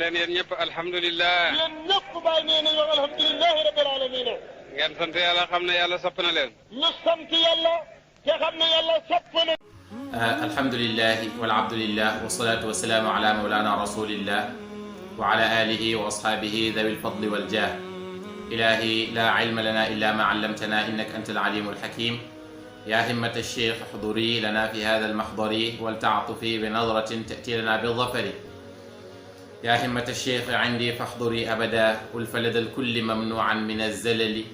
leen yéen ñëpp alhamdulilah. yéen ñëpp bàyyi nee nañu wax alhamdulilahi rabbil alamin. ngeen sant yàlla xam ne yàlla sopp na leen. ñu sant yàlla te xam ne yàlla sopp na. alhamdulilahi walabdulillah wasalaatu wasalaamu ala mawlana rasulillah wa ala alihi wa ashaabihi dawi lfadli waljah. ilahi la ilma lana illa ma allamtana innaka anta alalimu alhakim. ya himmata alcheikh uhduri lana fi hada almahdari waltaatufi binadratin tati lana bildafari. ya himmata alcheikh indi fahduri abada ulfalada alkulli mamnuan min alzalali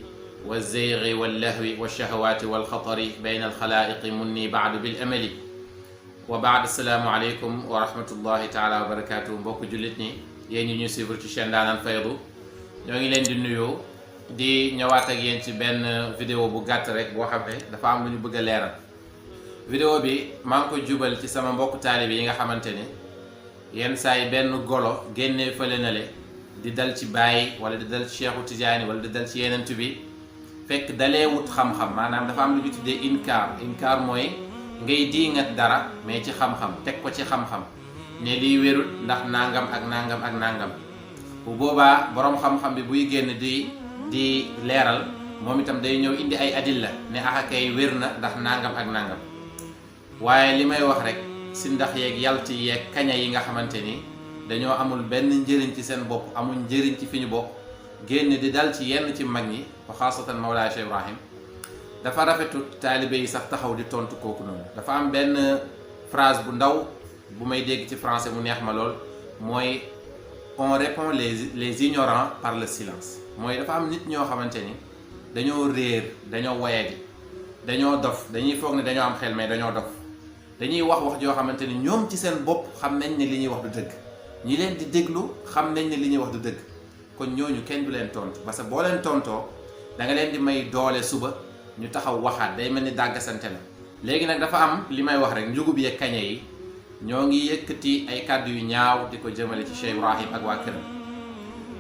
walzeygi wallahwi walshahawati walxatari bayna alxalaiqi munni baadu bilamali. wa baad assalaamu aleykum wa rahmatullahi taala wa barakatuh. mbokk jullit ñi yéen ñi ñu suivre ci chaîne Ndaanaan Faydu ñoo ngi leen di nuyu di ñëwaat ak yéen ci benn vidéo bu gàtt rek boo xam ne dafa am lu ñu bëgg a leeral. vidéo bi maa ngi ko jubal ci sama mbokk taalibe yi nga xamante ni yenn saa yi benn golo génnee fële na le di dal ci Baay wala di dal ci Cheikhu Tijaani wala di dal ci Yonent bi fekk dalee wut xam-xam maanaam dafa am lu ñu tuddee inkaar mooy ngay diingat dara mais ci xam-xam teg ko ci xam-xam ne liy wérul ndax nangam ak nangam ak nangam. bu boobaa boroom xam-xam bi buy génn di leeral moom itam day ñëw indi ay adilla ne kay wér na ndax nangam ak nangam. waaye li may wax rek si ndax yeeg yalti yeeg kaña yi nga xamante ni dañoo amul benn njëriñ ci seen bopp amul njëriñ ci fi ñu bokk génn di dal ci yenn ci mag ñi wa xaasatan Mawlaay Cheikh Ibrahim dafa rafetut taalibe yi sax taxaw di tontu kooku noonu. dafa am benn phrase bu ndaw bu may dégg ci français mu neex ma lool mooy on répond les ignorants par le silence. mooy dafa am nit ñoo xamante ni dañoo réer dañoo woyadi dañoo dof dañuy foog ne dañoo am xel mais dañoo dof dañuy wax joo xamante ni ñoom ci seen bopp xam nañ ne li ñuy wax du dëgg ñi leen di déglu xam nañ ne li ñuy wax du dëgg kon ñooñu kenn du leen tontu parce que boo leen tontoo da nga leen di may doole suba ñu taxaw waxaat day mel ni dàggasante la. léegi nag dafa am li may wax rek njugub yeeg kañe yi ñoo ngi yëkkati ay kàddu yu ñaaw di ko jëmale ci Cheikh Ibrahim ak waa këram.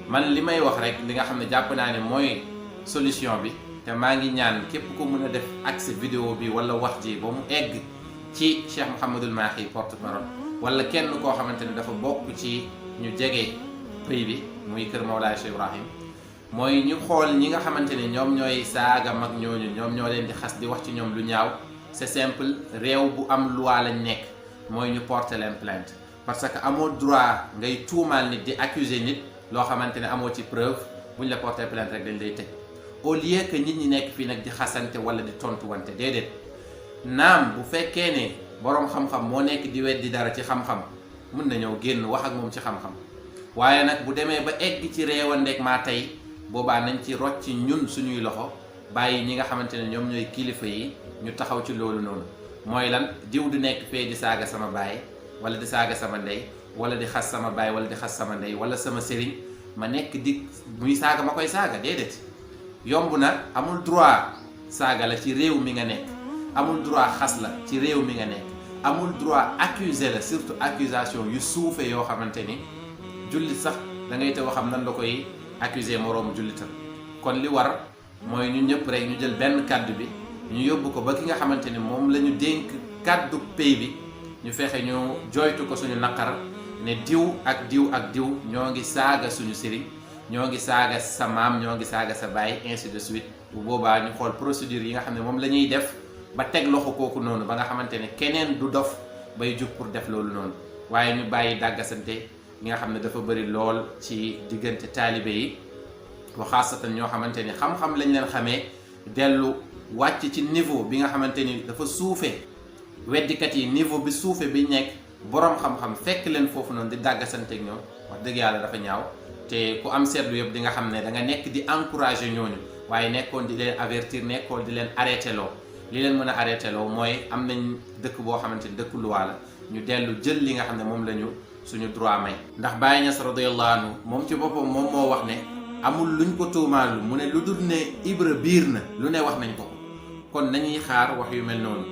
man li may wax rek li nga xam ne jàpp naa ne mooy solution bi te maa ngi ñaan képp ku mën a def accès vidéo bi wala wax ji ba mu egg ci Cheikh Mouhamadul Mahi porte-parole wala kenn koo xamante ne dafa bokk ci ñu jege prix bi muy kër Mawlaay Cheikh Ibrahim mooy ñu xool ñi nga xamante ne ñoom ñooy saaga mag ñooñu ñoom ñoo leen di xas di wax ci ñoom lu ñaaw. c'est simple réew bu am loi lañ nekk mooy ñu porter leen plainte parce que amoo droit ngay tuumaal nit di accuser nit loo xamante ne amoo ci preuve buñ la porter plainte rek dañ lay tëj au lieu que nit ñi nekk fii nag di xasante wala di tontu wante déedéet. naam bu fekkee ne boroom xam-xam moo nekk di weddi dara ci xam-xam mun na ñëw génn wax ak moom ci xam-xam waaye nag bu demee ba egg ci réewandeeg maa tey boobaa nañ ci rocc ci ñun suñuy loxo bàyyi ñi nga xamante ne ñoom ñooy kilifa yi ñu taxaw ci loolu noonu. mooy lan diw du nekk fee di saaga sama baay wala di saaga sama ndey wala di xas sama baay wala di xas sama ndey wala sama sëriñ ma nekk di muy saaga ma koy saaga déedéet. yomb na amul droit saaga la ci réew mi nga nekk amul droit xas la ci réew mi nga nekk amul droit accuser la surtout accusation yu suufe yoo xamante ni jullit sax da ngay teew xam nan la koy accuser moroomu jullitam. kon li war mooy ñu ñëpp rek ñu jël benn kàddu bi ñu yóbbu ko ba ki nga xamante ni moom la ñu dénk kàddu pay bi ñu fexe ñu jooytu ko suñu naqar ne diw ak diw ak diw ñoo ngi saaga suñu sëriñ ñoo ngi saaga sa maam ñoo ngi saaga sa baay ainsi de suite. bu boobaa ñu xool procédure yi nga xam ne moom la ñuy def ba teg loxo kooku noonu ba nga xamante ne keneen du dof bay jug pour def loolu noonu waaye ñu bàyyi dàggasante ñi nga xam ne dafa bëri lool ci diggante taalibe yi wa xaasatan ñoo xamante ni xam-xam lañ leen xamee dellu wàcc ci niveau bi nga xamante ni dafa suufe weddikat yi niveau bi suufe bi nekk boroom xam-xam fekk leen foofu noonu di dàggasante ak ñoom wax dëgg yàlla dafa ñaaw te ku am seetlu yëpp di nga xam ne da nga nekk di encourager ñooñu waaye nekkoon di leen avertir nekkoon di leen arrêté loo li leen mën a arrêté loo mooy am nañ dëkk boo xamante ni dëkk luwaa la ñu dellu jël li nga xam ne moom la ñu suñu droit may. ndax Baay Ñas radiyallahu anhu moom ci boppam moom moo wax ne amul luñ ko tuumaalu mu ne lu dul ne Ibra biir na lu ne wax nañ ko kon nañuy xaar wax yu mel noonu.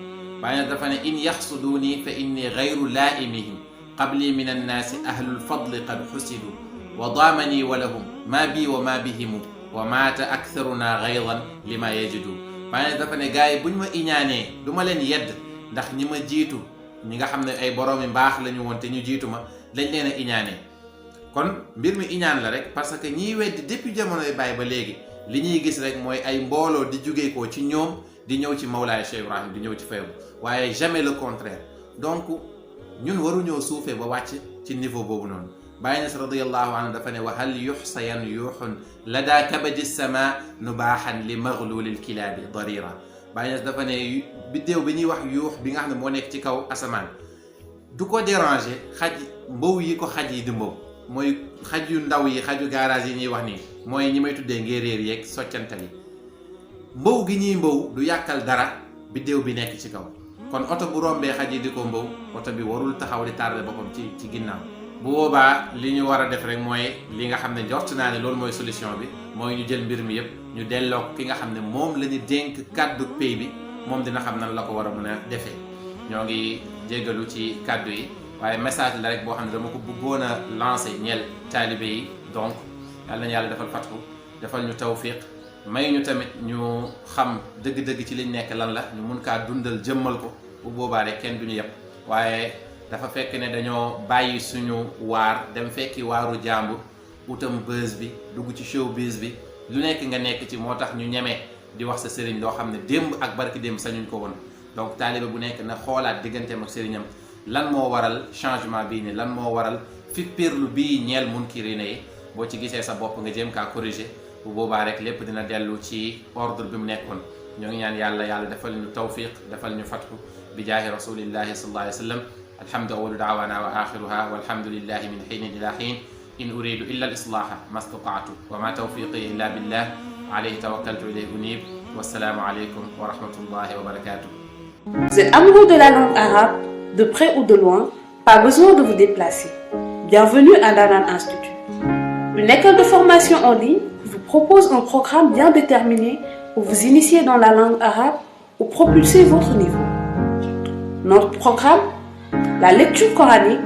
Baay Ñas dafa ne in yaxsuduuni fa inni gayru laaimihim qabli min annaasi ahlul fadli qad xusidu wa daamanii wa lahum maa bii wa maa bihimu wa maata aktharuna gaydan lima yajidu. Baay Ñas dafa ne gars yi buñ ma iñaanee du ma leen yedd ndax ñi ma jiitu ñi nga xam ne ay boroomi mbaax la ñu woon te ñu jiitu ma dañ leen a iñaanee kon mbir mi iñaan la rek parce que ñiy weddi depuis jamonoy Baay ba léegi li ñuy gis rek mooy ay mbooloo di jugee ko ci ñoom di ñëw ci Mawlaay Cheikh Ibrahim di ñëw ci fayam waaye jamais le contraire. donc ñun waruñoo suufee ba wàcc ci niveau boobu noonu. Baay Ñas radiyallahu anhu dafa ne wa hal yuxsayan yuuxun lada kabadi sama nubaaxan li maglulil kilaabi darira. Baay Ñas dafa ne biddéew bi ñuy wax yuux bi nga xam ne moo nekk ci kaw asamaan du ko déranger xaj mbow yi ko xaj yi di mbow mooy xaj yu ndaw yi xaju garage yi ñuy wax nii mooy ñi may tuddee ngéeréer yeeg soccantal yi mbow gi ñuy mbow du yàkkal dara biddéew bi nekk ci kaw. kon oto bu rombee xaj yi di ko mbow oto bi warul taxaw di tardé boppam ci ginnaaw. bu boobaa li ñu war a def rek mooy li nga xam ne jort naa ne loolu mooy solution bi mooy ñu jël mbir mi yëpp ñu delloo ki nga xam ne moom la ñu dénk kàddu pay bi moom dina xam nan la ko war a mën a defee. ñoo ngi jéggalu ci kàddu yi waaye message la rek boo xam ne dama ko bëggoon a lancé ñeel taalibe yi donc yàlla nañu yàlla defal fatku defal ñu tawfiq may ñu tamit ñu xam dëgg-dëgg ci liñ nekk lan la ñu mun kaa dundal jëmmal ko bu boobaa rek kenn du ñu yëpp waaye dafa fekk ne dañoo bàyyi suñu waar dem fekki waaru jàmbur utam buzz bi dugg ci showbiz bi lu nekk nga nekk ci moo tax ñu ñeme di wax sa sëriñ loo xam ne démb ak barki démb sañuñ ko woon. donc taalibe bu nekk na xoolaat digganteem ak sëriñam lan moo waral changement bii nii lan moo waral fippirlu bii ñeel munkirina yi boo ci gisee sa bopp nga jéem kaa corriger bu boobaa rek lépp dina dellu ci ordre bi mu nekkoon. ñoo ngi ñaan yàlla defal ñu tawfiq defal ñu fatku bi jaahi rasulillahi sallallahu alayhi wa sallam. alhamdu awalu daawana wa axiruha walhamdulillahi min xiinin ila xiin in uridu illa al islaha ma stataatu wa ma tawfiqi illa billah alayhi tawakkaltu ilayhi unib wassalaamu aleykum wa rahmatullahi wa barakatuh. Vous êtes amoureux de la langue arabe, de près ou de loin, pas besoin de vous déplacer. Bienvenue à Danan Institut. Une école de formation en ligne vous propose un programme bien déterminé pour vous initier dans la langue arabe ou propulser votre niveau. Notre programme, la lecture coranique,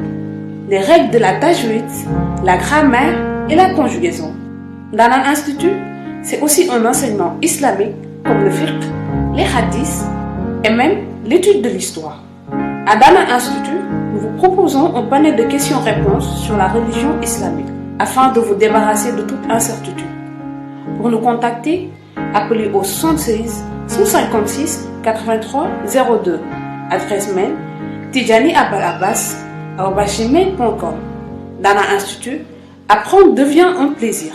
les règles de la tajwid, la grammaire et la conjugaison. Danan Institut, c'est aussi un enseignement islamique comme le fiqh, les hadiths, et même l'étude de l'histoire. À Danan Institut, nous vous proposons un panel de questions-réponses sur la religion islamique afin de vous débarrasser de toute incertitude. Pour nous contacter, appelez au 76 156 83 02. Adresse mail tidjani@gmail.com. Danan Institut, apprendre devient un plaisir.